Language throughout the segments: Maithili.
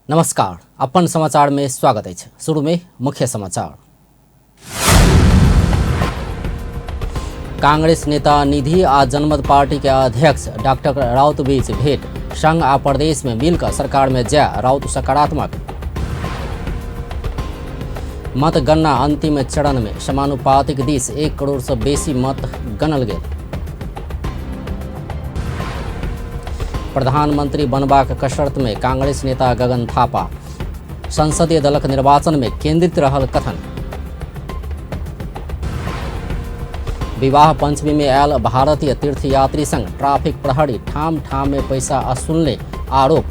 नमस्कार, अपन समाचार में स्वागत अछि। शुरू में मुख्य समाचार। कांग्रेस नेता निधि आ जनमत पार्टी के अध्यक्ष डॉक्टर राउत बीच भेंट, संघ आ प्रदेश में मिलकर सरकार में जाय राउत सकारात्मक। मतगणना अंतिम चरण में समानुपातिक दिस 1 करोड़ से बेसी मत गणल गेल। प्रधानमंत्री बनबाक कसरत में कांग्रेस नेता गगन थापा संसदीय दलक निर्वाचन में केंद्रित रहल कथन। विवाह पंचमी में आयल भारतीय तीर्थयात्री संग ट्रैफिक प्रहरी ठाम ठाम में पैसा वसूलने आरोप।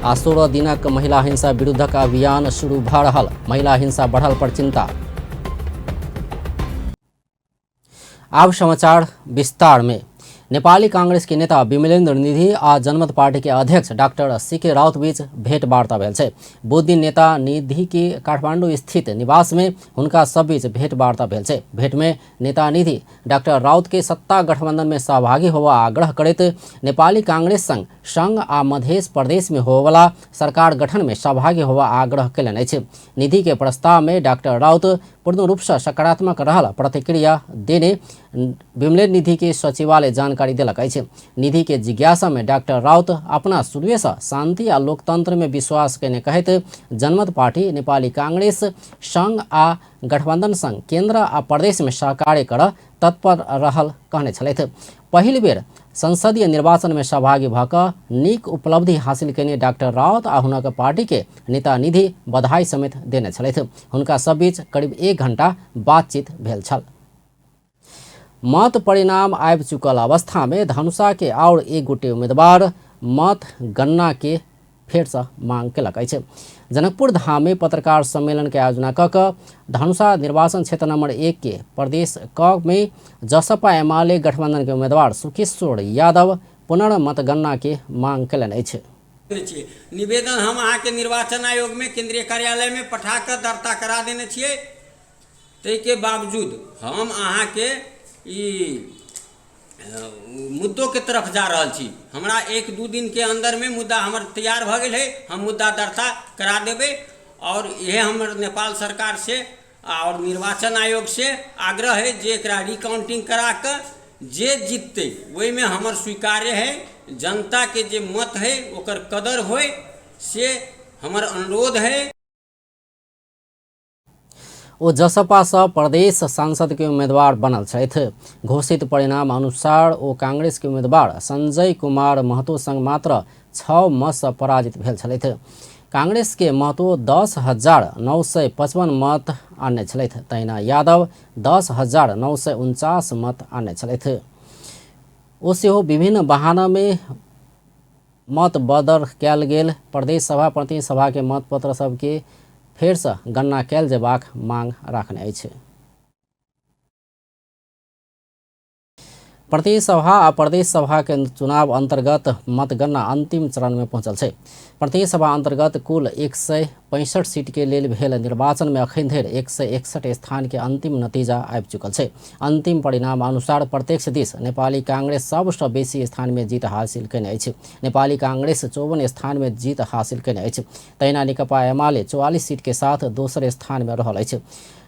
आ 16 दिनक महिला हिंसा विरुद्धक अभियान शुरू भऽ रहल, महिला हिंसा बढ़ल पर चिंता। आब समाचार विस्तार में। नेपाली कांग्रेस के नेता विमलेन्द्र निधि आ जनमत पार्टी के अध्यक्ष डॉक्टर सी के राउत बीच भेंट वार्ता भेल छै। बुध दिन नेता निधि के काठमांडू स्थित निवास में हुनका सब बीच भेंट वार्ता भेल छै। भेंट में नेता निधि डॉक्टर राउत के सत्ता गठबंधन में सहभागी होवा आग्रह करैत नेपाली कांग्रेस संग संघ आ मधेश प्रदेश में होवला सरकार गठन में सहभागी होवा आग्रह कयलनि अछि। निधि के प्रस्ताव में डॉक्टर राउत पूर्ण रूप से सकारात्मक रहल प्रतिक्रिया देने विमलेन्द्र निधि के सचिवालय जानकारी देलक अछि। निधि के जिज्ञासा में डॉक्टर राउत अपना शुरुए से शांति आ लोकतंत्र में विश्वास कयने कहैत जनमत पार्टी नेपाली कांग्रेस संघ आ गठबंधन संग केंद्र आ प्रदेश में सहकार्य कर तत्पर रहल कहने छलथि। पहिल बेर संसदीय निर्वाचन में सहभागी भऽ कऽ नीक उपलब्धि हासिल कयने डॉक्टर राउत आ हुनक पार्टी के नेता निधि बधाई समेत देने छलथि। हुनका सब बीच करीब 1 घंटा बातचीत भेल छल। मत परिणाम आबि चुकल अवस्था में धनुषा के और एक गोटे उम्मीदवार मत गणना के फेरसँ मांग केलक अछि। जनकपुर धाम में पत्रकार सम्मेलन के आयोजना कऽ कऽ धनुषा निर्वाचन क्षेत्र नंबर 1 के प्रदेश क में जसपा एमाले गठबंधन के उम्मीदवार सुकेश्वर यादव पुनर्मतगणना के मांग केलनि अछि। निवेदन हम अहाँके निर्वाचन आयोग में केंद्रीय कार्यालय में पठा कऽ दर्ता करा देने छियै, ताहिके बावजूद हम अहाँके ई मुद्दोके तरफ जा रहल छी। हमरा 1-2 दिनके अन्दरमे मुद्दा हमर तैयार भऽ गेल है, हम मुद्दा दर्ता करा देबै। आओर इएह हमर नेपाल सरकारसँ आओर निर्वाचन आयोगसँ आग्रह है जे एकरा रिकाउंटिंग करा कऽ जे जीततै ओहिमे हमर स्वीकार्य है, जनताके जे मत है ओकर कदर होइ, से हमर अनुरोध है। ओ जसपा सँ प्रदेश सांसद के उम्मीदवार बनल छथि। घोषित परिणाम अनुसार ओ कांग्रेस के उम्मीदवार संजय कुमार महतो संग मात्र 6 मत सँ पराजित भेल छलथि। कांग्रेस के महतो 10,955 मत आनने छलथि, तहिना यादव 10,949 मत आनने छलथि। ओ सेहो विभिन्न बहाना में मत बदर कयल गेल प्रदेश सभा प्रतिनिधि सभा के मतपत्र सबके फेरसँ गणना कयल जेबाक मांग राखने अछि। प्रतिनिधि सभा आ प्रदेश सभा के चुनाव अंतर्गत मतगणना अंतिम चरण में पहुंचल छै। प्रतिनिधि सभा अंतर्गत कुल 165 सीट के लेल भेल निर्वाचन में अखन धरि 161 स्थान के अंतिम नतीजा आबि चुकल छै। अंतिम परिणाम अनुसार प्रत्यक्ष दिस नेपाली कांग्रेस सबसँ बेसी स्थान में जीत हासिल कयने अछि। नेपाली कांग्रेस 54 स्थान में जीत हासिल कयने अछि। तहिना नेकपा एमाले 44 सीट के साथ दोसर स्थान में रहल अछि।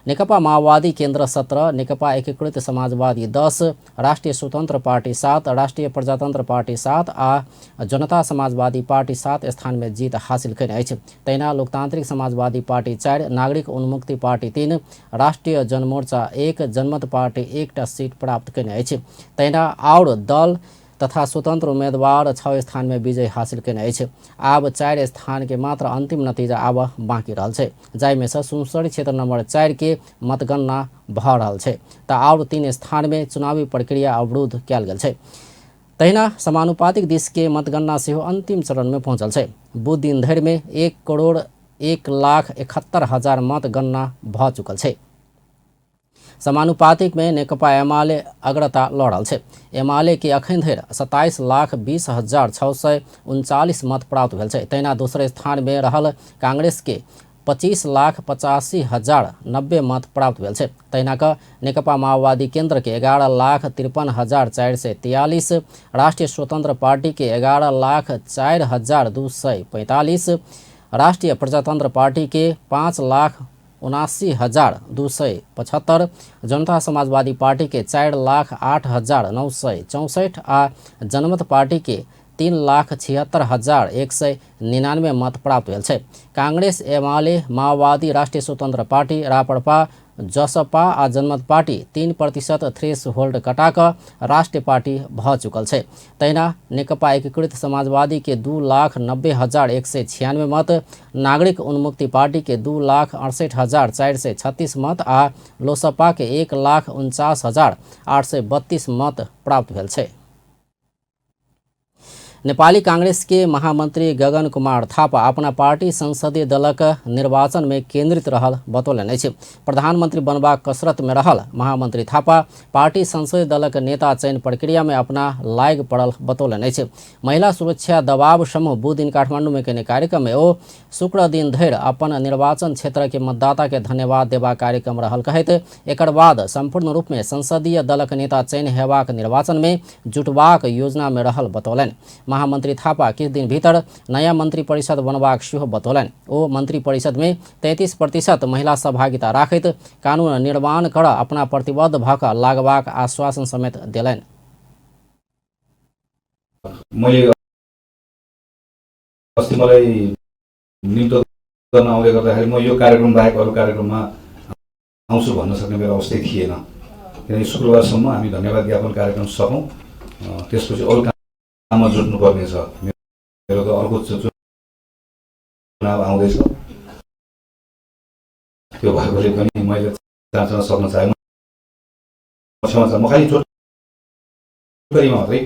नेकपा माओवादी केंद्र 17, नेकपा एकीकृत समाजवादी 10, राष्ट्रिय स्वतंत्र पार्टी 7, राष्ट्रिय प्रजातंत्र पार्टी 7 आ जनता समाजवादी पार्टी 7 स्थान में जीत हासिल कयने अछि। तहिना लोकतांत्रिक समाजवादी पार्टी 4, नागरिक उन्मुक्ति पार्टी 3, राष्ट्रिय जनमोर्चा 1, जनमत पार्टी 1 सीट प्राप्त कयने अछि। तहिना आओर दल तथा स्वतंत्र उम्मीदवार 6 स्थान में विजय हासिल कयने अछि। आब 4 स्थान के मात्र अंतिम नतीजा आब बाँकी रहल छै, जाहिमे सँ सुनसरी क्षेत्र नंबर 4 के मतगणना भऽ रहल छै तऽ आओर 3 स्थान में चुनावी प्रक्रिया अवरुद्ध कयल गेल छै। तहिना समानुपातिक दिस के मतगणना सेहो अंतिम चरण में पहुंचल छै। बुध दिन धरि में 1,01,71,000 मतगणना भऽ चुकल छै। समानुपातिक में नेकपा एमाले अग्रता लऽ रहल छै। एमाले के अखन धरि 27,20,639 मत प्राप्त भेल छै। तहिना दोसर स्थान में रहल कांग्रेस के 25,85,090 मत प्राप्त भेल छै। तहिना कऽ नेकपा माओवादी केंद्र के 11,53,443, राष्ट्रिय स्वतंत्र पार्टी के 11,04,245, राष्ट्रिय प्रजातंत्र पार्टी के 5,79,275, जनता समाजवादी पार्टी के 4,08,964 आ जनमत पार्टी के 3,76,199 मत प्राप्त भेल छै। कांग्रेस, एमाले, माओवादी, राष्ट्रिय स्वतंत्र पार्टी, राप्रपा, जसपा आ जनमत पार्टी 3% थ्रेस होल्ड कटा कऽ राष्ट्रिय पार्टी भऽ चुकल छै। तहिना नेकपा एकीकृत समाजवादी के 2,90,196 मत, नागरिक उन्मुक्ति पार्टी के 2,68,436 मत आ लोसपा के 1,49,832 मत प्राप्त भेल छै। नेपाली कांग्रेस के महामंत्री गगन कुमार थापा अपना पार्टी संसदीय दलक निर्वाचन में केंद्रित रहल बतौलनि अछि। प्रधानमंत्री बनबाक कसरत में रहल महामंत्री थापा पार्टी संसदीय दलक नेता चयन प्रक्रिया में अपना लाग पड़ल बतौलनि अछि। महिला सुरक्षा दबाव समूह बुध दिन काठमांडू में केने कार्यक्रम में ओ शुक्र दिन धरि अपन निर्वाचन क्षेत्र के मतदाता के धन्यवाद देबाक कार्यक्रम रहल कहैत एकर बाद संपूर्ण रूप में संसदीय दलक नेता चयन हेबाक निर्वाचन में जुटबाक योजना में रहल बतौलनि। महामंत्री थापा किछु दिन भीतर नया मंत्री परिषद बनबाक सेहो बतौलनि। ओ मंत्री परिषद में 33% महिला सहभागिता राखैत कानून निर्माण कर अपना प्रतिबद्ध भऽ कऽ लागबाक आश्वासन समेत देलनि। मैले अस्ति मलाई निम्तो गर्न आउँदै गर्दाखेरि म यो कार्यक्रम बाहेक अरू कार्यक्रममा आउँछु भन्न सक्ने मेरो अवस्थै थिएन, किनकि शुक्रबारसम्म हामी धन्यवाद ज्ञापन कार्यक्रम सकौँ, त्यसपछि अरू काममा जुट्नुपर्ने छ। मेरो त अर्को चुनाव आउँदैछ, त्यो भएकोले पनि मैले चाँचन सक्न चाहेँ। क्षमा छ, म खालि छोटकरीमा मात्रै।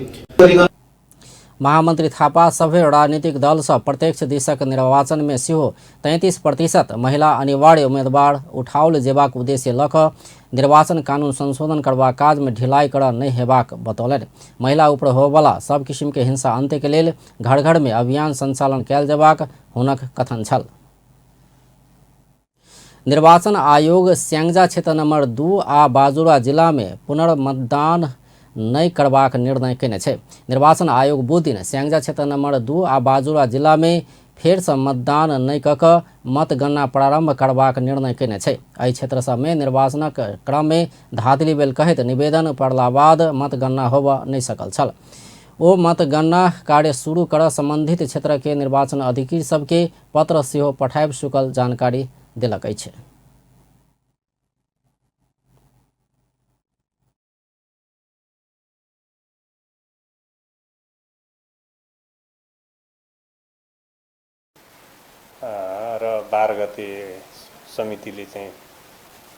महामंत्री थापा सबै राजनीतिक दल सँ प्रत्यक्ष दिशक निर्वाचन में सेहो 33% महिला अनिवार्य उम्मीदवार उठाओल जेबाक उद्देश्य लऽ कऽ निर्वाचन कानून संशोधन करबाक काज में ढिलाई करऽ नहि हेबाक बतौलनि। महिला ऊपर होबयवला सब किसिम के हिंसा अंत्य के लेल घर घर में अभियान संचालन कयल जेबाक हुनक कथन छल। निर्वाचन आयोग स्यांगजा क्षेत्र नंबर 2 आ बाजुरा जिला में पुनर्मतदान नहि करबाक निर्णय केने छै। निर्वाचन आयोग बुध दिन स्यांगजा क्षेत्र नंबर 2 आ बाजुरा जिला में फेरसँ मतदान नहि कऽ कऽ मतगणना प्रारंभ करबाक निर्णय केने छै। एहि क्षेत्र सभमे निर्वाचनक क्रम में धाँधली भेल कहैत निवेदन पड़ला बाद मतगणना होबय नहि सकल छल। ओ मतगणना कार्य शुरू करऽ संबंधित क्षेत्र के निर्वाचन अधिकारी सबके पत्र सेहो पठाबि चुकल जानकारी देलक अछि। र 12 गते समितिले चाहिँ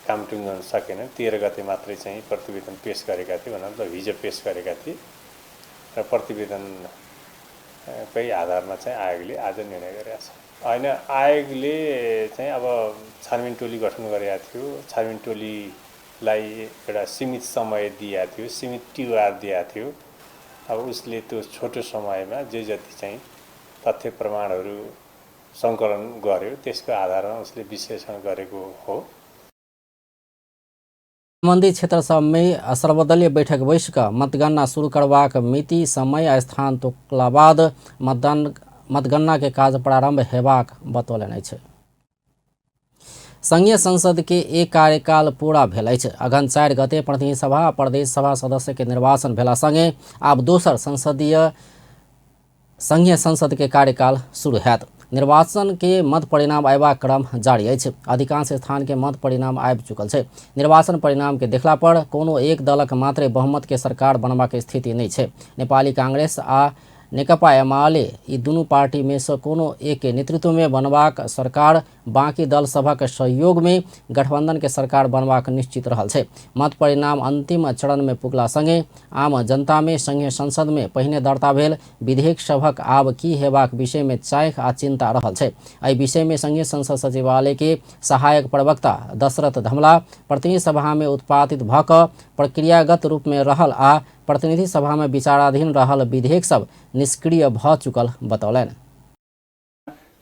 काम टुङ्गाउन सकेन। 13 गते मात्रै चाहिँ प्रतिवेदन पेश गरेका थिए, भन्दा त हिजो पेश गरेका थिए र प्रतिवेदनकै आधारमा चाहिँ आयोगले आज निर्णय गरेको छ। होइन, आयोगले चाहिँ अब छानबिन टोली गठन गरेका थियो, छानबिन टोलीलाई एउटा सीमित समय दिएको थियो, सीमित टिआर दिएको थियो। अब उसले त्यो छोटो समयमा जे जति चाहिँ तथ्य प्रमाणहरू सङ्कलन गर्यो त्यसको आधारमा उसले विश्लेषण गरेको हो। सम्बन्धित क्षेत्र सभमे सर्वदलीय बैठक बैस कऽ मतगणना शुरू करबाक मिति, समय आ स्थान तोकला बाद मतगणना के काज प्रारंभ हेबाक बतौलनि अछि। संघीय संसद के एक कार्यकाल पूरा भेल अछि। अगहन 4 गते प्रतिनिधि सभा आ प्रदेश सभा सदस्य के निर्वाचन भेला संगे आब दोसर संसदीय संघीय संसद के कार्यकाल शुरू हैत। निर्वाचन के मत परिणाम अयबाक क्रम जारी अछि। अधिकांश स्थान के मत परिणाम आबि चुकल छै। निर्वाचन परिणाम के देखला पर कोनो एक दलक मात्रे बहुमत के सरकार बनबाक स्थिति नहि छै। नेपाली कांग्रेस आ नेकपा एमाले ई दुनू पार्टी में से कोनो एक के नेतृत्व में बनबाक सरकार बाकी दल सभक सहयोग में गठबंधन के सरकार बनबाक निश्चित रहल छै। मत परिणाम अंतिम चरण में पुगला संगे आम जनता में संघीय संसद में पहिने दर्ता भेल विधेयक सभक आब की हेबाक विषय में चाख आ चिंता रहल छै। एहि विषय में संघीय संसद सचिवालय के सहायक प्रवक्ता दशरथ धमला प्रतिनिधि सभा में उत्पादित भऽ कऽ प्रक्रियागत रूप में रहल आ प्रतिनिधि सभा में विचाराधीन रहल विधेयक सब निष्क्रिय भऽ चुकल बतौलनि।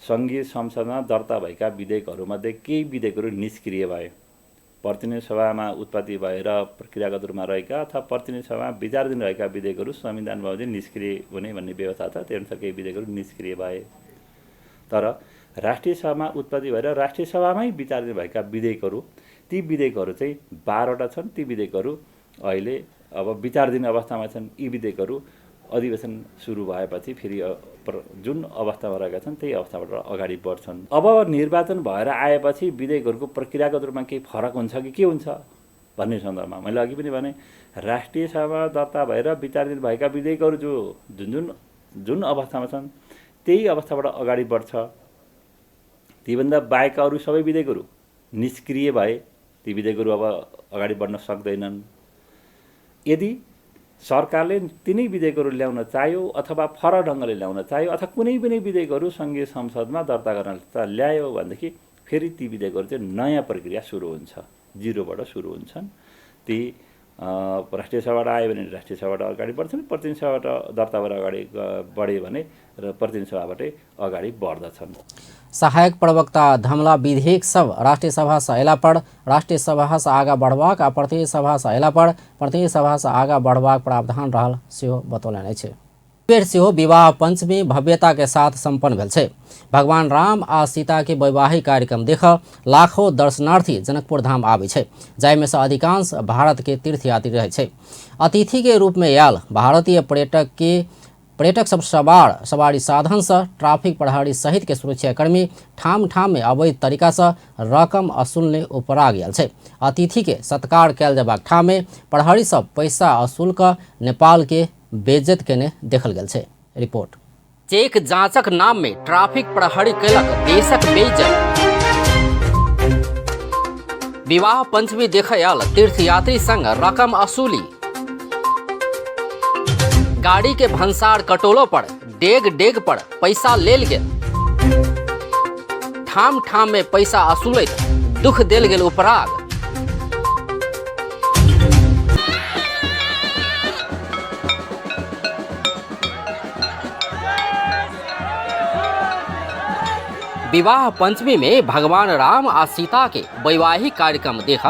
सङ्घीय संसदमा दर्ता भएका विधेयकहरूमध्ये केही विधेयकहरू निष्क्रिय भए। प्रतिनिधि सभामा उत्पत्ति भएर प्रक्रियागत रूपमा रहेका अथवा प्रतिनिधि सभामा विचाराधीन रहेका विधेयकहरू संविधान बमोजिम निष्क्रिय हुने भन्ने व्यवस्था छ, त्यही अनुसार केही विधेयकहरू निष्क्रिय भए। तर राष्ट्रिय सभामा उत्पत्ति भएर राष्ट्रिय सभामै विचाराधीन भएका विधेयकहरू, ती विधेयकहरू चाहिँ 12वटा छन्। ती विधेयकहरू अहिले अब विचाराधीन अवस्थामा छन्। यी विधेयकहरू अधिवेशन सुरु भएपछि फेरि जुन अवस्थामा रहेका छन् त्यही अवस्थाबाट अगाडि बढ्छन्। अब निर्वाचन भएर आएपछि विधेयकहरूको प्रक्रियागत रूपमा केही फरक हुन्छ कि के हुन्छ भन्ने सन्दर्भमा मैले अघि पनि भने, राष्ट्रिय सभामा दर्ता भएर विचाराधीन भएका विधेयकहरू जो जुन जुन जुन अवस्थामा छन् त्यही अवस्थाबाट अगाडि बढ्छ। तीभन्दा बाहेकका अरू सबै विधेयकहरू निष्क्रिय भए, ती विधेयकहरू अब अगाडि बढ्न सक्दैनन्। यदि सरकारले तिनै विधेयकहरू ल्याउन चाह्यो अथवा फरक ढङ्गले ल्याउन चाह्यो अथवा कुनै पनि विधेयकहरू सङ्घीय संसदमा दर्ता गर्न ल्यायो भनेदेखि फेरि ती विधेयकहरू चाहिँ नयाँ प्रक्रिया सुरु हुन्छ, जिरोबाट सुरु हुन्छन्। ती राष्ट्रिय सभाबाट आयो भने राष्ट्रिय सभाबाट अगाडि बढ्छन्, प्रतिनिधि सभाबाट दर्ता भएर अगाडि बढ्यो भने र प्रतिनिधि सभाबाटै अगाडि बढ्दछन्। सहायक प्रवक्ता धमला विधेयक सब राष्ट्रिय सभा से अयला पर राष्ट्रिय सभा से आगा बढ़बाक आ प्रतिनिधि सभा से अयला पर प्रतिनिधि सभा से आगा बढ़बाक प्रावधान रहल सेहो बतौलनि अछि। बेर सेहो विवाह पंचमी भव्यता के साथ सम्पन्न भेल छै। भगवान राम आ सीता के वैवाहिक कार्यक्रम देख लाखों दर्शनार्थी जनकपुर धाम आबै छै, जाहिमे से अधिकांश भारत के तीर्थयात्री रहै छै। अतिथि के रूप में आयल भारतीय पर्यटक सब सवारी साधन से ट्रैफिक प्रहरी सहित के सुरक्षाकर्मी ठाम ठाम में अवैध तरीका से रकम असूलने उपरा गेल छै। अतिथि के सत्कार कयल जयबाक ठाम में प्रहरी सब पैसा असूल क नेपाल के बेइज्जत केने देखल गेल छै। रिपोर्ट। चेक जांचक नाम में ट्रैफिक प्रहरी केलक देशक बेइज्जत। विवाह पंचमी देखय आयल तीर्थयात्री संग रकम असूली। गाड़ी के भंसार कटोलो पर डेग डेग पर पैसा लेल गेल। ठाम ठाम में पैसा असूलैत दुख देल गेल उपराग। विवाह पंचमी में भगवान राम आ सीता के वैवाहिक कार्यक्रम देख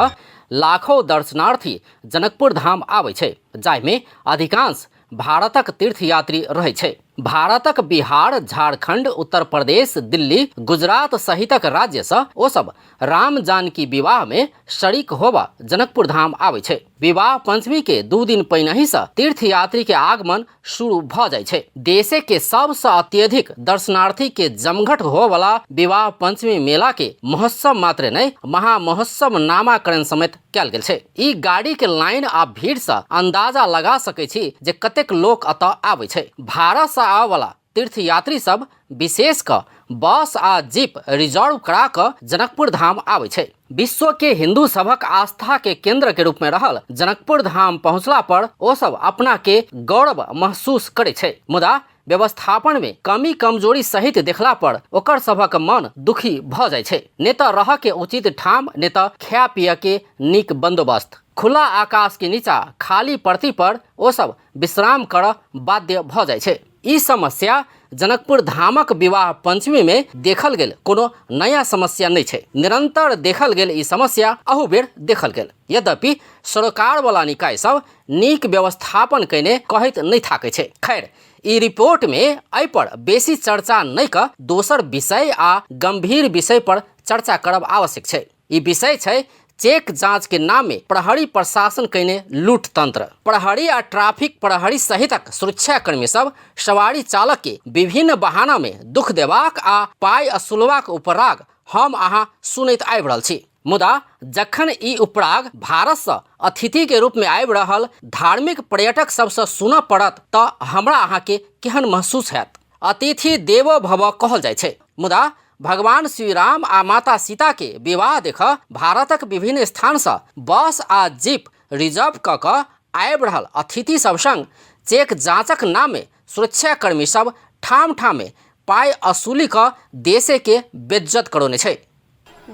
लाखों दर्शनार्थी जनकपुर धाम आबै छै, जाहिमे अधिकांश भारतक तीर्थयात्री रहै छै। भारतक बिहार, झारखंड, उत्तर प्रदेश, दिल्ली, गुजरात सहितक राज्य से ओ सब राम जानकी विवाह में शरीक होबा जनकपुर धाम आबै छै। विवाह पंचमी के 2 दिन पहिनहि से तीर्थयात्री के आगमन शुरू भ जाइ छै। देशे के सबसे अत्यधिक दर्शनार्थी के जमघट होवला विवाह पंचमी मेला के महोत्सव मात्र नहि, महामहोत्सव नामाकरण समेत कयल गेल छै। ई गाड़ी के लाइन आ भीड़ से अंदाजा लगा सकै छी जे कतेक लोक एतऽ आबै छै। भारत से आबऽवला तीर्थयात्री सब विशेष क बस आ जीप रिजर्व करा क जनकपुर धाम आबै छै। विश्व के हिंदू सभक आस्था के केंद्र के रूप में रहल जनकपुर धाम पहुंचला पर ओ सब अपना के गौरव महसूस करे छै। मुदा व्यवस्थापन में कमी कमजोरी सहित देखला पर ओकर सभक मन दुखी भ जाइ छै। ने त रह के उचित ठाम, ने त खाय पिय के नीक बंदोबस्त। खुला आकाश के नीचा खाली परती पर ओ सब विश्राम कर बाध्य भ जाइ छै। ई समस्या जनकपुर धामक विवाह पंचमी में देखल गेल कोनो नया समस्या नहीं छै। निरंतर देखल गेल ई समस्या अहू बेर देखल गेल। यद्यपि सरोकार वाला निकाय सब नीक व्यवस्थापन कयने कहैत नहीं थाकै छै। खैर, ई रिपोर्ट में एहि पर बेसी चर्चा नहीं क दोसर विषय आ गंभीर विषय पर चर्चा करब आवश्यक छै। ई विषय छै चेक जांच के नाम में प्रहरी प्रशासन कयने लूट तंत्र। प्रहरी आ ट्रैफिक प्रहरी सहितक सुरक्षाकर्मी सब सवारी चालक के विभिन्न बहाना में दुख देबाक आ पाइ असूलबाक उपराग हम अहाँ सुनैत आबि रहल छी। मुदा जखन ई उपराग भारत से अतिथि के रूप में आबि रहल धार्मिक पर्यटक सबसे सुनऽ पड़त तऽ हमरा अहाँ के केहन महसूस हैत। अतिथि देवो भव कहल जाइ छै, मुदा भगवान श्री राम आ माता सीता के विवाह देख भारतक विभिन्न स्थान से बस आ जीप रिजर्व क क आबि रहल अतिथि सब संग चेक जांचक नाम में सुरक्षाकर्मी सब ठाम ठाम में पाइ असूली क देशे के बेइज्जत करौने छै।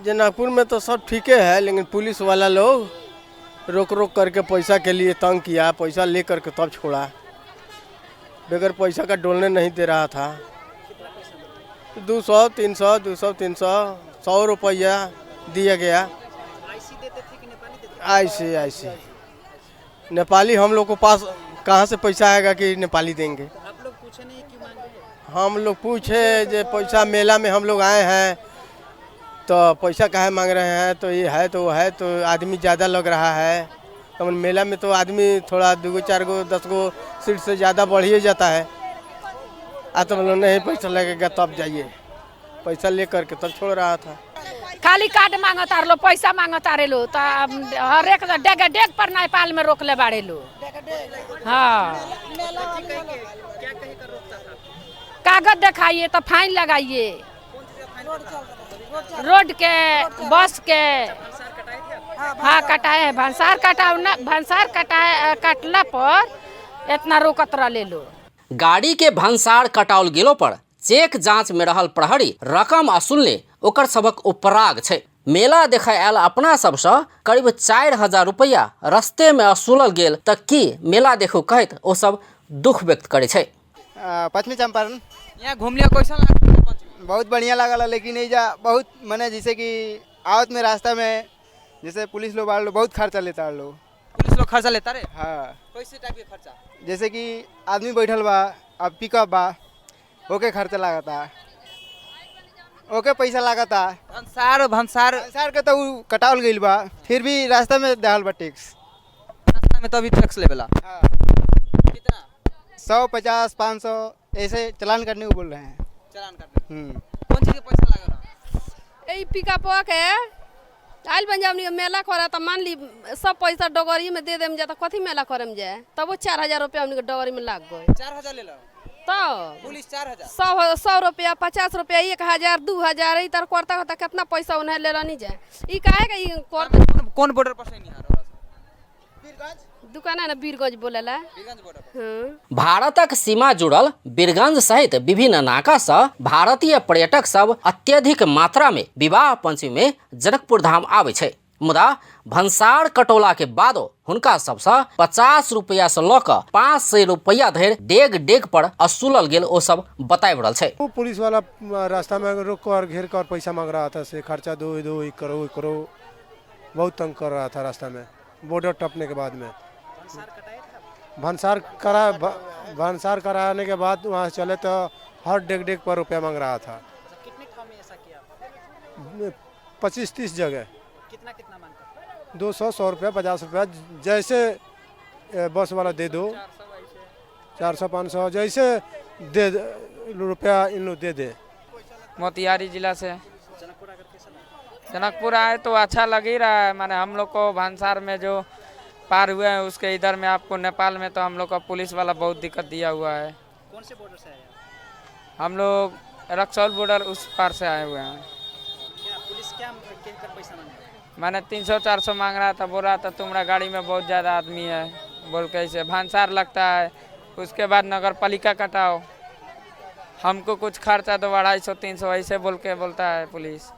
जनकपुर में तो सब ठीके है, लेकिन पुलिस वाला लोग रोक रोक करके पैसा के लिए तंग किया, पैसा ले करके तब छोड़ा, बगैर पैसा का डोलने नहीं दे रहा था। 200 300 200 300 100 रुपया दिया गया। आईसी देते थे कि नेपाली देते थे? आईसी आईसी नेपाली हम लोग को पास कहाँ से पैसा आएगा कि नेपाली देंगे। आप लोग पूछे नहीं क्यों मांग रहे हैं? हम लोग पूछे जे पैसा मेला में हम लोग आए हैं तो पैसा काहे मांग रहे हैं, तो ये है तो वो है, तो आदमी ज़्यादा लग रहा है। तो मेला में तो आदमी थोड़ा 2 गो 4 गो 10 गो सीट से ज़्यादा बढ़ ही जाता है। आ तो बोलो नहीं पैसा लगेगा तब जाइए, पैसा ले करके तब छोड़ रहा था। खाली कार्ड मांगता लो, पैसा मांगता रे लो, तो हर एक डेग डेग पर नेपाल में रोक ले बाड़े लो। हाँ, कागज दिखाइए तो फाइन लगाइए, रोड के बस के। हाँ कटाए है, भंसार कटाओ ना, भंसार कटाए कटला पर इतना रोकत रह लो। गाड़ी के भंसार कटाओल गेलो पर चेक जांच में रहल प्रहरी रकम असूलने ओकर सबक उपराग छै। मेला देखे आयल अपना सबसँ करीब 4000 रुपया रस्ते में असूलल गेल त की मेला देखू कहैत ओ सब दुख व्यक्त करे छै। पश्चिमी चंपारण यहाँ घूम लिया, कैसा लागल? बहुत बढ़िया लागल, लेकिन एजा बहुत मने जैसे कि आवत में रास्ता में जैसे पुलिस लोग लोग बहुत खर्चा लेता लोग। पुलिस लोग खर्चा लेता रे? हाँ। कैसे टाइप के खर्चा? जैसे कि आदमी बैठल बा, अब पिकअप बा, ओके खर्चा लागता, ओके पैसा लागता। भंसार भंसार भंसार के तो उ कटावल गइल बा, फिर भी रास्ता में दहल बा टैक्स। रास्ता में तो अभी टैक्स लेवेला। हाँ। कितना? 150 500 ऐसे चलान करने को बोल रहे हैं। चलान करने। कौन चीज के पैसा लागल? ए पिकअप के आइल बन जाम मेला करे तो मान ली सब पैसा डगरी में they them जा, कथी मेला करे जाए, तब वो 4000 रुपया हमनी के डगरी में लाग गए। 4000 ले लो तो पुलिस 4000 100 रुपया 50 रुपया 1000 2000 ई तर करता करता कितना पैसा उन्हें ले नहीं जाए। ई काहे के ई कर कौन बॉर्डर पर से नहीं आ रहा? बीरगंज दुकान है ना, बीरगंज बोलेला, बीरगंज बॉर्डर पर। भारतक सीमा जुड़ल बीरगंज सहित विभिन्न नाका से भारतीय पर्यटक सब अत्यधिक मात्रा में विवाह पंचमी में जनकपुर धाम आबै छै। मुदा भंसार कटौला के बादो हुनका सबसँ 50 रुपया से लऽ कऽ 500 रुपया धरि डेग डेग पर असूलल गेल ओ सब बताबि रहल छै। वो पुलिस वाला रास्ता में रोक कर घेर कर पैसा मांग रहा था, से खर्चा दो दो करो करो, बहुत तंग कर रहा था रास्ता में बॉर्डर टपने के बाद में। भंसार करा भंसार कराने के बाद वहाँ से चले तो हर डेग डेग पर रुपया मांग रहा था। कितने ठाम में ऐसा किया? 25-30 जगह। कितना कितना मांगता? 200 100 रुपया 50 रुपया जैसे बस वाला दे दो, 400 500 जैसे दे रुपया इन लोग दे दे। मोतिहारी जिला से जनकपुर आए तो अच्छा लग ही रहा है। माने हम लोग को भंसार में जो पार हुए हैं उसके इधर में आपको नेपाल में तो हम लोग का पुलिस वाला बहुत दिक्कत दिया हुआ है। कौन से बॉर्डर से आए? हम लोग रक्सौल बॉर्डर उस पार से आए हुए हैं। क्या पुलिस क्या कहकर पैसा मांग रहा है? मैंने 300-400 मांग रहा था, बोल रहा था तुम्हारा गाड़ी में बहुत ज़्यादा आदमी है बोल के। ऐसे भंसार लगता है, उसके बाद नगर पालिका कटाओ, हमको कुछ खर्चा दो 250-300 ऐसे बोल के बोलता है पुलिस।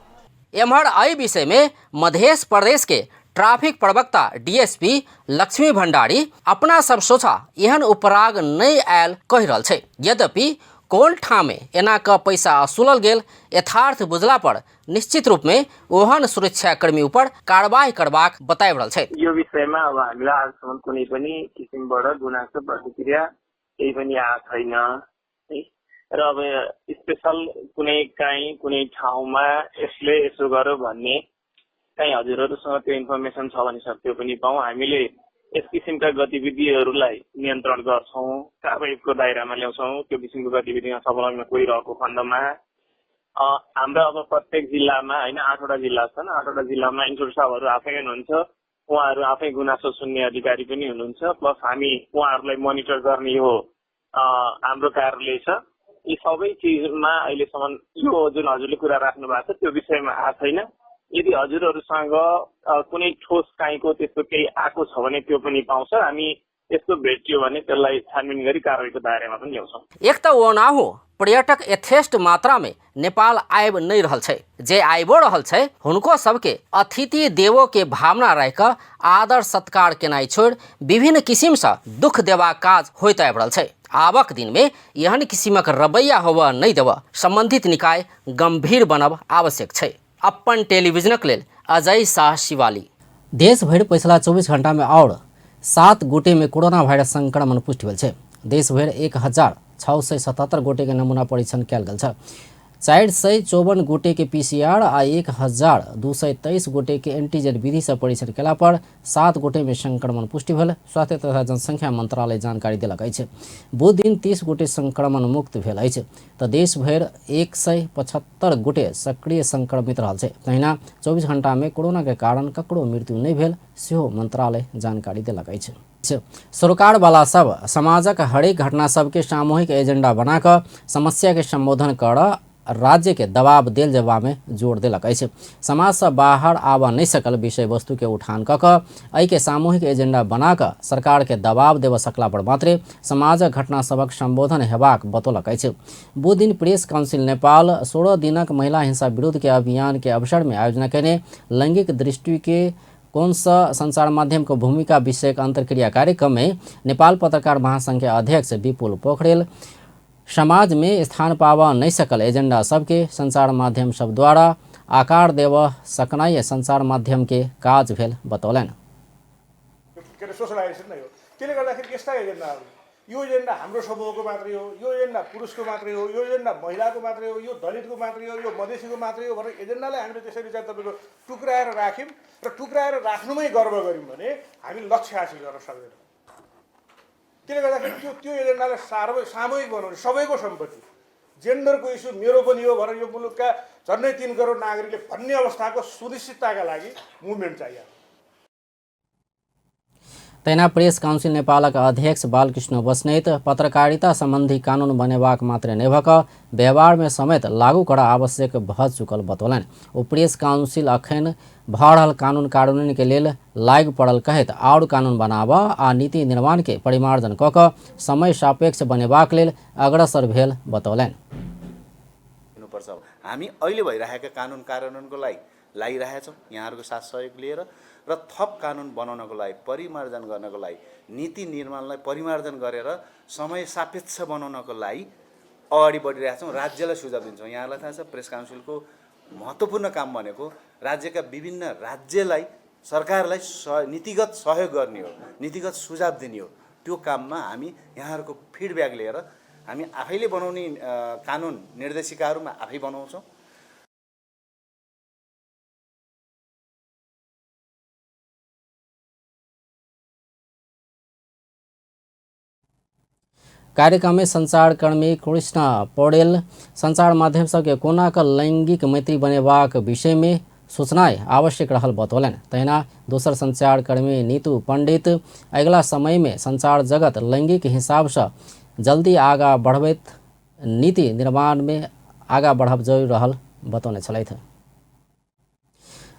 एम्हर एहि विषय में मध्य प्रदेश के ट्रैफिक प्रवक्ता डीएसपी लक्ष्मी भंडारी अपना सब सोचा एहन उपराग नहीं आयल कहि रहल छै। यद्यपि कोन ठामे एना क पैसा असूलल गेल यथार्थ बुझला पर निश्चित रूप में ओहन सुरक्षाकर्मी ऊपर कार्रवाई करबाक बताबि रहल छै। यो विषयमा अब हामीलाई आजसम्म कुनै पनि किसिमबाट गुनासो प्रतिक्रिया केही पनि आएको छैन है। र अब स्पेशल कुनै काहीँ कुनै ठाउँमा यसले यसो गर्यो भन्ने काहीँ हजुरहरूसँग त्यो इन्फर्मेसन छ भने सर त्यो पनि पाऊँ। हामीले यस किसिमका गतिविधिहरूलाई नियन्त्रण गर्छौँ, कारबाहीको दायरामा ल्याउँछौँ। त्यो किसिमको गतिविधिमा संलग्न कोही रहेको खण्डमा हाम्रो अब प्रत्येक जिल्लामा होइन 8वटा जिल्ला छन्, 8वटा जिल्लामा इन्सपेक्टर साहबहरू आफै हुनुहुन्छ, उहाँहरू आफै गुनासो सुन्ने अधिकारी पनि हुनुहुन्छ, प्लस हामी उहाँहरूलाई मोनिटर गर्ने यो हाम्रो कार्यालय छ। यी सबै चिजमा अहिलेसम्म यो जुन हजुरले कुरा राख्नु भएको छ त्यो विषयमा आएको छैन। यदि हजुरहरूसँग कुनै ठोस काहीँको त्यस्तो केही आएको छ भने त्यो पनि पाउँछ। हामी यस्तो भेटियो भने त्यसलाई छानबिन गरी कारवाहीको दायरामा पनि ल्याउँछौँ। एक त ओनाहु पर्यटक यथेष्ट मात्रामे नेपाल आबि नहि रहल छै, जे आबिओ रहल छै हुनको सबके अतिथि देवो के भावना राखि आदर सत्कार केनाइ छोड़ि विभिन्न किसिमसँ दुख देबाक काज होइत आबि रहल छै। आबक दिनमे एहन किसिमक रवैया होबऽ नहि देबऽ सम्बन्धित निकाय गंभीर बनब आवश्यक छै। अपन टेलीविजनक लेल अजय शाह शिवाली। देश भरि पछिला 24 घंटामे आओर 7 गोटेमे कोरोना वायरस संक्रमण पुष्टि भेल छै। देश भरि 1677 गोटेके नमूना परीक्षण कयल गेल छै। 454 गोटेके पीसीआर आ 1223 गोटेके एंटीजन विधिसँ परीक्षण कयला पर 7 गोटेमे संक्रमण पुष्टि भेल स्वास्थ्य तथा जनसंख्या मंत्रालय जानकारी देलक अछि। बुध दिन 30 गोटे संक्रमण मुक्त भेल अछि तऽ देश भरि 175 गोटे सक्रिय संक्रमित रहल छै। तहिना 24 घंटामे कोरोनाके कारण ककरो मृत्यु नहि भेल सेहो मंत्रालय जानकारी देलक अछि। सरोकारवाला सब समाजक हरेक घटना सबके सामूहिक एजेंडा बना कऽ समस्या के संबोधन कर राज्य के दबाव देल जेबा में जोर देलक अछि। समाजसँ बाहर आबऽ नहि सकल विषय वस्तु के उठान कऽ कऽ एहिके सामूहिक एजेंडा बना कऽ सरकार के दबाव देबऽ सकला पर मात्रे समाजक घटना सभक संबोधन हेबाक बतौलक अछि। बुध दिन प्रेस काउंसिल नेपाल 16 दिनक महिला हिंसा विरुद्ध के अभियान के अवसर में आयोजना केने लैंगिक दृष्टि के कोणसँ संचार माध्यमको भूमिका विषयक अन्तर्क्रिया कार्यक्रममे नेपाल पत्रकार महासङ्घके अध्यक्ष विपुल पोखरेल समाजमे स्थान पाबऽ नहि सकल एजेंडा सबके संचार माध्यम सब द्वारा आकार देबऽ सकनाइ संचार माध्यमके काज भेल बतौलनि। के अरे सोसलाइजेसन नै हो। त्यसले गर्दाखेरि यस्ता एजेन्डाहरू, यो एजेन्डा हाम्रो समूहको मात्रै हो, यो एजेन्डा पुरुषको मात्रै हो, यो एजेन्डा महिलाको मात्रै हो, यो दलितको मात्रै हो, यो मधेसीको मात्रै हो भनेर एजेन्डालाई हामीले त्यसरी चाहिँ तपाईँको टुक्राएर राख्यौँ र टुक्राएर राख्नुमै गर्व गऱ्यौँ भने हामी लक्ष्य हासिल गर्न सक्दैनौँ। त्यसले गर्दाखेरि त्यो त्यो एजेन्डालाई सामूहिक बनाउने, सबैको सम्पत्ति, जेन्डरको इस्यु मेरो पनि हो भनेर यो मुलुकका झन्डै 3 करोड नागरिकले भन्ने अवस्थाको सुनिश्चितताका लागि मुभमेन्ट चाहियो। तहिना प्रेस काउन्सिल नेपालक अध्यक्ष बालकृष्ण बस्नेत पत्रकारिता सम्बन्धी कानुन बनेबाक मात्रै नहि भऽ कऽ व्यवहारमे समेत लागू करऽ आवश्यक भऽ चुकल बतौलनि। ओ प्रेस काउन्सिल अखन भऽ रहल कानुन कार्यान्वयनके लेल लागि पड़ल कहैत आओर कानुन बनाबऽ आ नीति निर्माणके परिमार्जन कऽ कऽ समय सापेक्ष बनेबाक लेल अग्रसर भेल बतौलनि। हामी अहिले भइरहेका कानुन कार्यान्वयनको लागि लागिरहेका छौँ यहाँहरूको साथ सहयोग लिएर र थप कानुन बनाउनको लागि, परिमार्जन गर्नको लागि, नीति निर्माणलाई परिमार्जन गरेर समय सापेक्ष बनाउनको लागि अगाडि बढिरहेका छौँ। राज्यलाई सुझाव दिन्छौँ। यहाँहरूलाई थाहा छ प्रेस काउन्सिलको महत्त्वपूर्ण काम भनेको राज्यका विभिन्न राज्यलाई, सरकारलाई नीतिगत सहयोग गर्ने हो, नीतिगत सुझाव दिने हो। त्यो काममा हामी यहाँहरूको फिडब्याक लिएर हामी आफैले बनाउने कानुन निर्देशिकाहरूमा आफै बनाउँछौँ। कार्यक्रममे संचारकर्मी कृष्ण पौडेल संचार माध्यम सबके कोना कऽ लैंगिक मैत्री बनेबाक विषयमे सोचनाइ आवश्यक रहल बतौलनि। तहिना दोसर संचारकर्मी नीतू पंडित अगिला समयमे संचार जगत लैंगिक हिसाबसँ जल्दी आगाँ बढ़बैत नीति निर्माणमे आगाँ बढ़ब जरूरी रहल बतौने छलथि।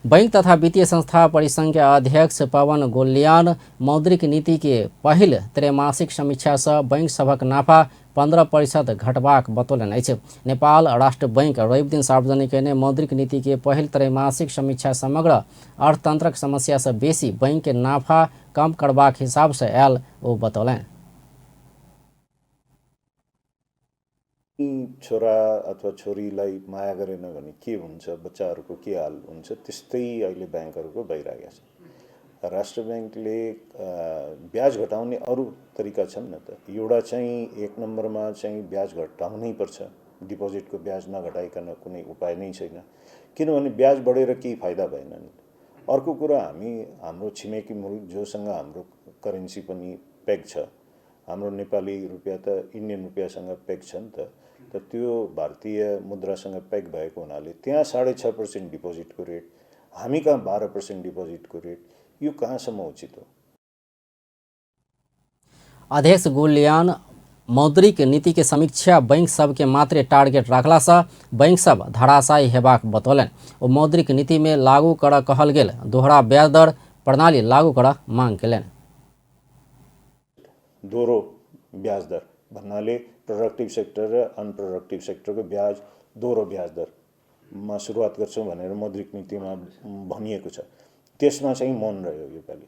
बैंक तथा वित्तीय संस्था परिसंघ के अध्यक्ष पवन गोल्यान मौद्रिक नीति के पहिल त्रैमासिक समीक्षा सँ बैंक सभक नाफा 15% घटबाक बतौलनि अछि। नेपाल राष्ट्र बैंक रवि दिन सार्वजनिक कयने मौद्रिक नीति के पहिल त्रैमासिक समीक्षा समग्र अर्थतंत्रक समस्या सँ बेसी बैंक के नाफा कम करबाक हिसाब सँ आयल ओ बतौलनि। छोरा अथवा छोरीलाई माया गरेन भने के हुन्छ, बच्चाहरूको के हाल हुन्छ, त्यस्तै अहिले ब्याङ्कहरूको भइरहेको छ। राष्ट्र ब्याङ्कले ब्याज घटाउने अरू तरिका छन् न त। एउटा चाहिँ एक नम्बरमा चाहिँ ब्याज घटाउनै पर्छ, डिपोजिटको ब्याज नघटाइकन कुनै उपाय नै छैन, किनभने ब्याज बढेर केही फाइदा भएन नि। अर्को कुरा हामी हाम्रो छिमेकी मुलुक जोसँग हाम्रो करेन्सी पनि पेग छ, हाम्रो नेपाली रुपियाँ त इन्डियन रुपियाँसँग पेग छ नि त, त्यो भारतीय मुद्रासँग पेग भएको हुनाले त्यहाँ 6.5% डिपोजिटको रेट, हामी कहाँ 12% डिपोजिटको रेट, यो कहाँसम्म उचित हो? अध्यक्ष गोल्यान मौद्रिक नीति के समीक्षा बैंक सबके मात्रे टारगेट राखला सँ बैंक सब धराशायी हेबाक बतौलनि। ओ मौद्रिक नीति में लागू कर कहल गेल दोहरा ब्याज दर प्रणाली लागू कर मांग केलनि। दोहोरो ब्याज दर भन्नाले प्रोडक्टिभ सेक्टर र अनप्रोडक्टिभ सेक्टरको ब्याज दोहोरो ब्याज दरमा सुरुवात गर्छौँ भनेर मौद्रिक नीतिमा भनिएको छ। त्यसमा चाहिँ मौन रह्यो योपालि।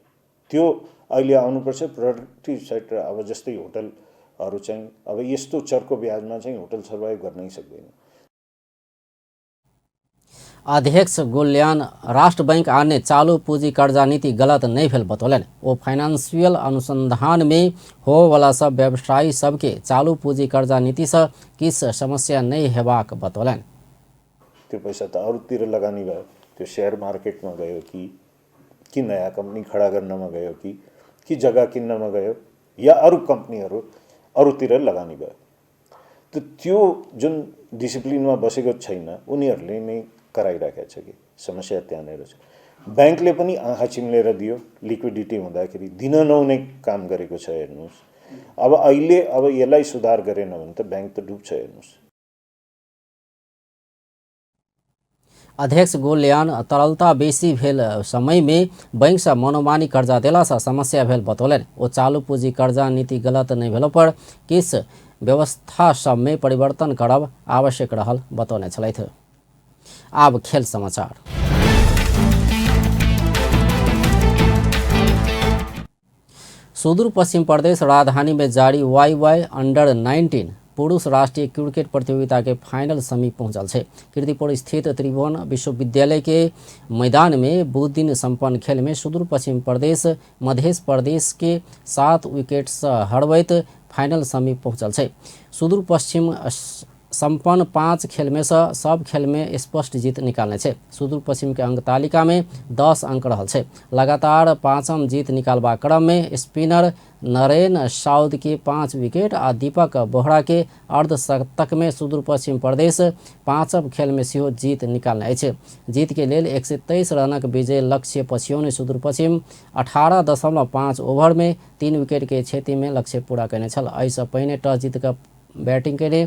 त्यो अहिले आउनुपर्छ। प्रोडक्टिभ सेक्टर अब जस्तै होटलहरू चाहिँ अब यस्तो चर्को ब्याजमा चाहिँ होटल सर्भाइभ गर्नै सक्दैन। अध्यक्ष गोल्यान राष्ट्र बैंक आने चालू पूंजी कर्जा नीति गलत नहीं भेल बतौलनि। ओ फाइनेंशियल अनुसंधान में होवला सब व्यवसायी सबके चालू पूंजी कर्जा नीति से किछु समस्या नहीं हेबाक बतौलनि। त्यो पैसा त अरूतिर लगानी भयो, त्यो सेयर मार्केटमा गयो कि नयाँ कम्पनी खडा गर्नमा गयो कि जग्गा किन्नमा गयो या अरू कम्पनीहरू अरूतिर लगानी भयो। त त्यो जुन डिसिप्लिनमा बसेको छैन उनीहरूले नै कराइराखेको छ कि समस्या त्यहाँनिर छ। ब्याङ्कले पनि आँखा चिम्लेर दियो, लिक्विडिटी हुँदाखेरि दिन नहुने काम गरेको छ। हेर्नुहोस् अब अहिले अब यसलाई सुधार गरेन भने त ब्याङ्क त डुब्छ। हेर्नुहोस्। अध्यक्ष गोल्यान तरलता बेसी भेल समय में बैंक से मनोमानी कर्जा देला से समस्या भेल बतौलनि। ओ चालू पूंजी कर्जा नीति गलत नहीं भेलो पर किछु व्यवस्था सब में परिवर्तन करब आवश्यक रहल बतौने छलथि। आब खेल समाचार। सुदूर पश्चिम प्रदेश राजधानी में जारी वाई वाई अंडर 19 पुरुष राष्ट्रीय क्रिकेट प्रतियोगिता के फाइनल समीप पहुंचल छै। कीर्तिपुर स्थित त्रिभुवन विश्वविद्यालय के मैदान में बुध दिन संपन्न खेल में सुदूर पश्चिम प्रदेश मध्य प्रदेश के 7 विकेट से हरबैत फाइनल समीप पहुंचल छै। सुदूर पश्चिम संपन्न 5 खेल में से सब खेल में स्पष्ट जीत निकालने छै। सुदूर पश्चिम के अंक तालिका में 10 अंक रहल छै। लगातार 5म जीत निकालबा क्रम में स्पिनर नरेन साउद के 5 विकेट आ दीपक बोहरा के अर्धशतक में सुदूर पश्चिम प्रदेश 5म खेल में सेहो जीत निकालने अछि। जीत के लेल 123 रनक विजय लक्ष्य पछ्यौने सुदूर पश्चिम 18.5 ओवर में 3 विकेट के क्षति में लक्ष्य पूरा कयने छल। एहिसँ पहिने टॉस जीत कऽ बैटिंग कयने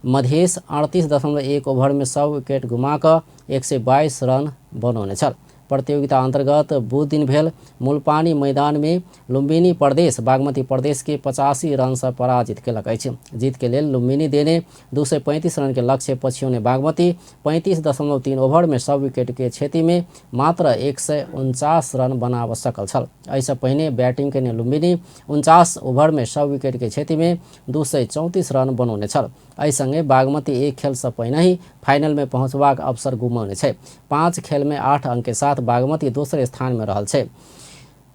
मधेश 38.1 ओवर में सब विकेट गुमा कऽ 122 रन बनौने छल। प्रतियोगिता अंतर्गत बुध दिन भेल मूलपानी मैदान में लुम्बिनी प्रदेश बागमती प्रदेश के 85 रन से पराजित केलक अछि। जीत के लेल लुम्बिनी देने 235 रन के लक्ष्य पछ्यौने बागमती 35.3 ओवर में सब विकेट के क्षति में मात्र 149 रन बनाब सकल छल। एहिसँ पहिने बैटिंग केने लुम्बिनी 49 ओवर में सब विकेट के क्षति में 234 रन बनौने छल। एहि संगे बागमती एक खेल से पहिने ही फाइनल में पहुंचबाक अवसर गुमौने छै। 5 खेल में 8 अंक के साथ बागमती दोसर स्थान में रहल छै।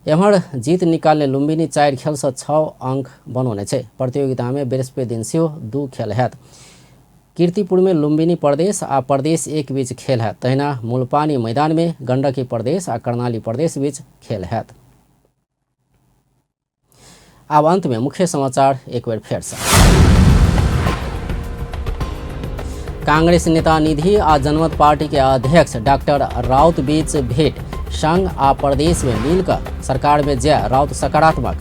एम्हर जीत निकालने लुम्बिनी 4 खेल से 6 अंक बनौने छै। प्रतियोगिता में बृहस्पति दिन सेहो 2 खेल हैत। कीर्तिपुर में लुम्बिनी प्रदेश आ प्रदेश 1 बीच खेल हैत। तहिना मूलपानी मैदान में गंडकी प्रदेश आ कर्णाली प्रदेश बीच खेल हैत। आब अंत में मुख्य समाचार एक बेर फेर से। कांग्रेस नेता निधि आ जनमत पार्टी के अध्यक्ष डॉक्टर राउत बीच भेंट, संघ आ प्रदेश में मिलकर सरकार में जय राउत सकारात्मक।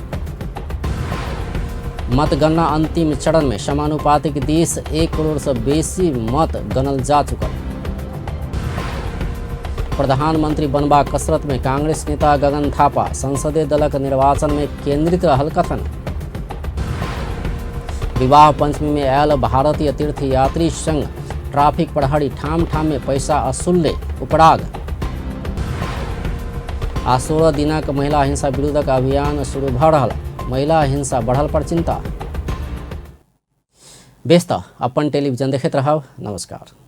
मतगणना अंतिम चरण में समानुपातिक दिस 1 करोड़ से बेसी मत गणल जा चुकल। प्रधानमंत्री बनबा कसरत में कांग्रेस नेता गगन थापा संसदीय दलक निर्वाचन में केंद्रित रहल कथन। विवाह पंचमी में आयल भारतीय तीर्थयात्री संघ ट्रैफिक प्रहरी ठाम ठाम में पैसा असुलले उपराग। आ 16 दिनक महिला हिंसा विरुद्धक अभियान शुरू भ रहल, महिला हिंसा बढ़ल पर चिंता। बेस त अपन टेलीविजन देखैत रहब। नमस्कार।